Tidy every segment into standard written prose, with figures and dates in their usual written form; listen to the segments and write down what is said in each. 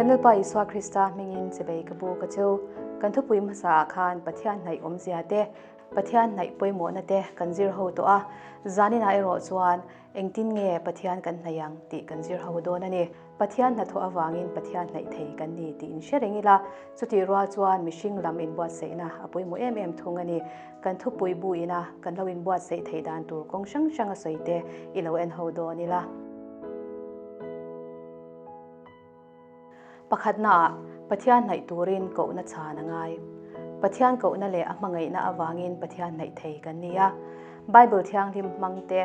Kan Lalpa Isua Krista hmingin chebei ka bu ka chu. Kan thupui hmasa ah khan Pathian hnaih awmzia te, Pathian hnaih pawimawhna te kan zir ho tawh a. Zaninah erawh chuan engtin nge Pathian kan hnaih ang tih kan zir ho dawn a ni. Pathian hnathawh avangin Pathian hnaih thei kan ni tih inhre reng ila, chutih rual chuan mihring lam inbuatsaihna a pawimawh em em thung a ni. Kan thupui bu ina kan lo inbuatsaih theih dan tur kawng hrang hrang a sawi te i lo en ho dawn ila. Pakhatnaah, Pathian hnaih turin kohna chhan a ngai. Pathian kohna leh a hmangaihna avangin Pathian hnaih thei kan ni a. Bible thianghlim hmang te,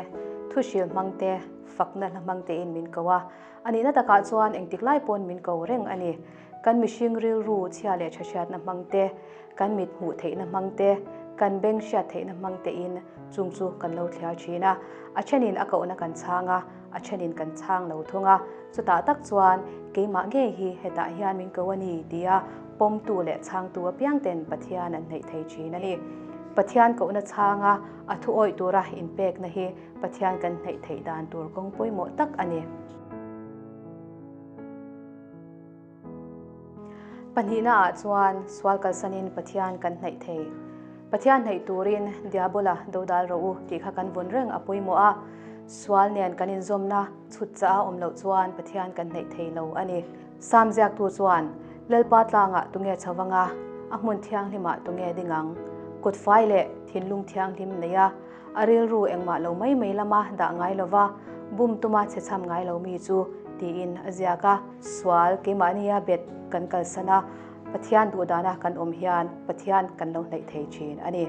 thuhril hmang te, fakna hla hmang tein min ko a. A nihna takah chuan engtik lai pawn min ko reng a ni. Kan mihring rilru chhia leh tha hriatna hmang te, kan mit hmuh theihna hmang te, kan beng hriat theihna hmang tein chung chu kan lo thliar thin a. A thenin a kohna kan chhang a, a thenin kan chhang lo thung a. Chutah tak chuan keimah ngei hi hetah hian min ko a ni tia pawmtu leh chhangtu apiangten Pathian an hneih thei thin a ni. Pathian kohna chhanga a thu awih tura inpekna hi Pathian kan hneih theih dan tur kawng pawimawh tak a ni. Pahnihna ah chuan sual kalsanin Pathian kan hnaih thei. Pathian hnaih turin Diabola dodal rawh u tih kha kan vawn reng a pawimawh a. Sual nen kan inzawmna chhut chah a awm loh chuan Pathian kan hnaih thei lo a ni. Sam ziaktu chuan, Lalpa tlangah tunge chho vanga, a hmun thianghlimah tunge ding ang? Kut fai leh thinlung thianghlim nei a, A rilru engmah lo mai mai lama dah ngai lova, bum tuma chhe chham ngai lo mi chu tiin a ziak a. Sual keimahnia bet kan kalsan a, Pathian duhdana kan awm hian Pathian kan lo hnaih thei thin a ni.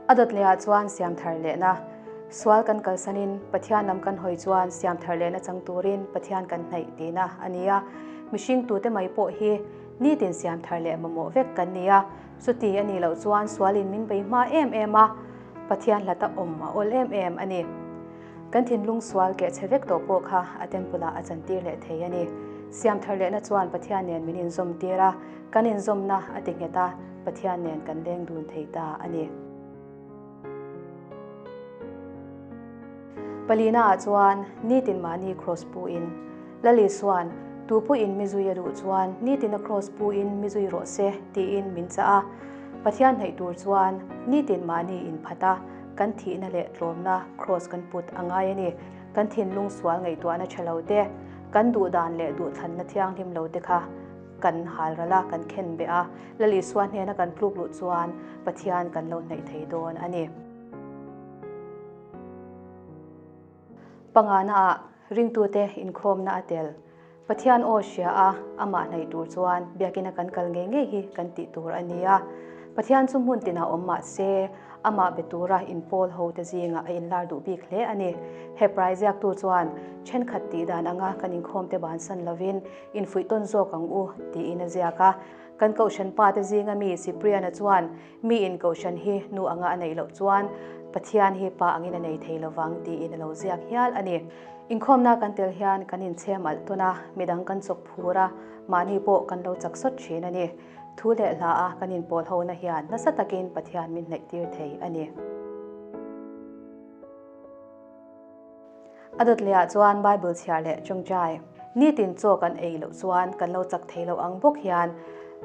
A dawt lehah chuan siam thar lehna. Sual kan kalsanin Pathian lam kan hawi chuan siam thar lehna chang turin Pathian kan hnaih tihna a ni a. Mihring tute mai pawh hi nitin siam thar leh mamawh vek kan ni a. Chuti a nih loh chuan sualin min bei hma em em a, Pathian hlata awm a awl em em a ni. Kan thinlung sual keh chhe vek tawh pawh kha a temple-ah a chantir leh thei a ni. Siam thar lehna chuan Pathian nen min inzawm tir a, kan inzawmna a ti nghet a, Pathian nen kan leng dun thei ta a ni. Palina ah chuan nitin mahni kraws pu in Lal Isuan, Tu pawhin mi zui a duh chuan nitin a kraws pu in mi zui rawh se tiin min chah a. Pathian hnaih tur chuan nitin mahni in phat a, kan thihna leh tlawmna kraws kan put a ngai a ni. Kan thinlung sual ngaihtuahna tha lo te, kan duhdan leh duhthlanna thianghlim lo te kha kan hal ral a, kan khen beh a, Lal Isua hnena kan tluk luh chuan Pathian kan lo hnaih thei dawn a ni. Pangana ah ringtute inkhawmna a tel. Pathian aw hria a, amah hnaih tur chuan biakina kan kal ngei ngei hi kan tih tur a ni a. Pathian chu hmun tinah awm mah se, amah be tura inpawl ho te zingah a inlar duh bik hle a ni. Hebrai ziaktu chuan thenkhat tih dan anga kan inkhawmte bansan lovin infuih tawn zawk ang u tiin a ziak a. Kan kohhran pa te zinga mi Cyprian-a chuan miin kohhran hi nu anga a neih loh chuan Pathian hi pa angin a nei thei lovang tiin a lo ziak hial a ni. Inkhawmna kan tel hian kan inchhem alh tawn a, midang kan chawk phur a, mahni pawh kan lo chak sawt thin a ni. Thu leh hla a kan inpawl hona hian nasa takin Pathian min hnaih tir thei a ni. A dawt lehah chuan Bible chhiar leh tawngtai. Nitin chaw kan ei loh chuan kan lo chak thei lo ang bawk hian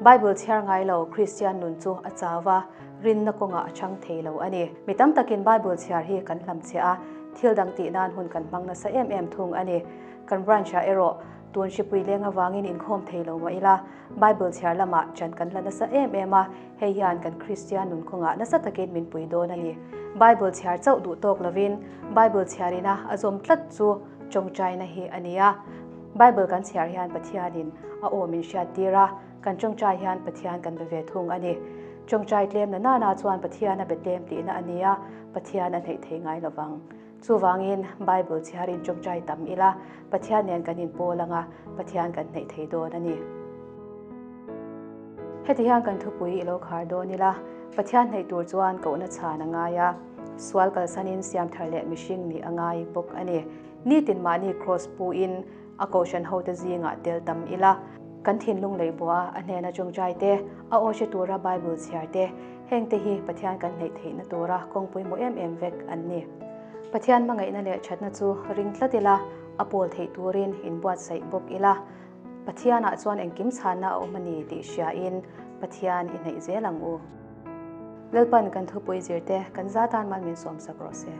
Bible chhiar ngai lo Kristian nun chu a chau va, rinna kawngah a chhang thei lo a ni. Mi tam takin Bible chhiar hi kan hlamchhiah a, thil dang tih nan hun kan hmang nasa em em thung a ni. Kan branch-ah erawh tun hripui leng avangin inkhawm thei lo mah ila, Bible chhiar lamah chan kan la nasa em em a, hei hian kan Kristian nun kawngah nasa takin min pui dawn a ni. Bible chhiar chauh duh tawk lovin Bible chhiarina a zawm tlat chu tawngtaina hi a ni a. Bible kan chhiar hian Pathianin a aw min hriattir a, kan tawngtai hian Pathian kan be ve thung a ni. Tawngtai tlem na nana chuan Pathian a be tlem tihna a ni a, Pathian a hneih thei ngai lovang. Chuvangin, Bible chhiarin tawngtai tam ila, Pathian nen kan inpawl anga, Pathian kan hneih thei dawn a ni. Heti hian kan thupui i lo khar dawn ila, Pathian hneih tur chuan kohna chhan a ngai a, sual kalsanin siam thar leh mihring nih a ngai bawk a ni. Nitin mahni kraws puin a kohhran hote zingah tel tam ila, kan thinlung lei bua a hnena tawngtai te, a aw hre tura Bible chhiar te, hengte hi Pathian kan hneih theihna tura kawng pawimawh em em vek an ni. Pathian hmangaihna leh thatna chu ring tlat ila, A pawl theih turin inbuatsaih bawk ila, Pathianah chuan engkim chhanna a awm a ni tih hriain Pathian i hnaih zel ang u. Lalpan kan thupui zirte kan za tan mal min sawmsak rawh se.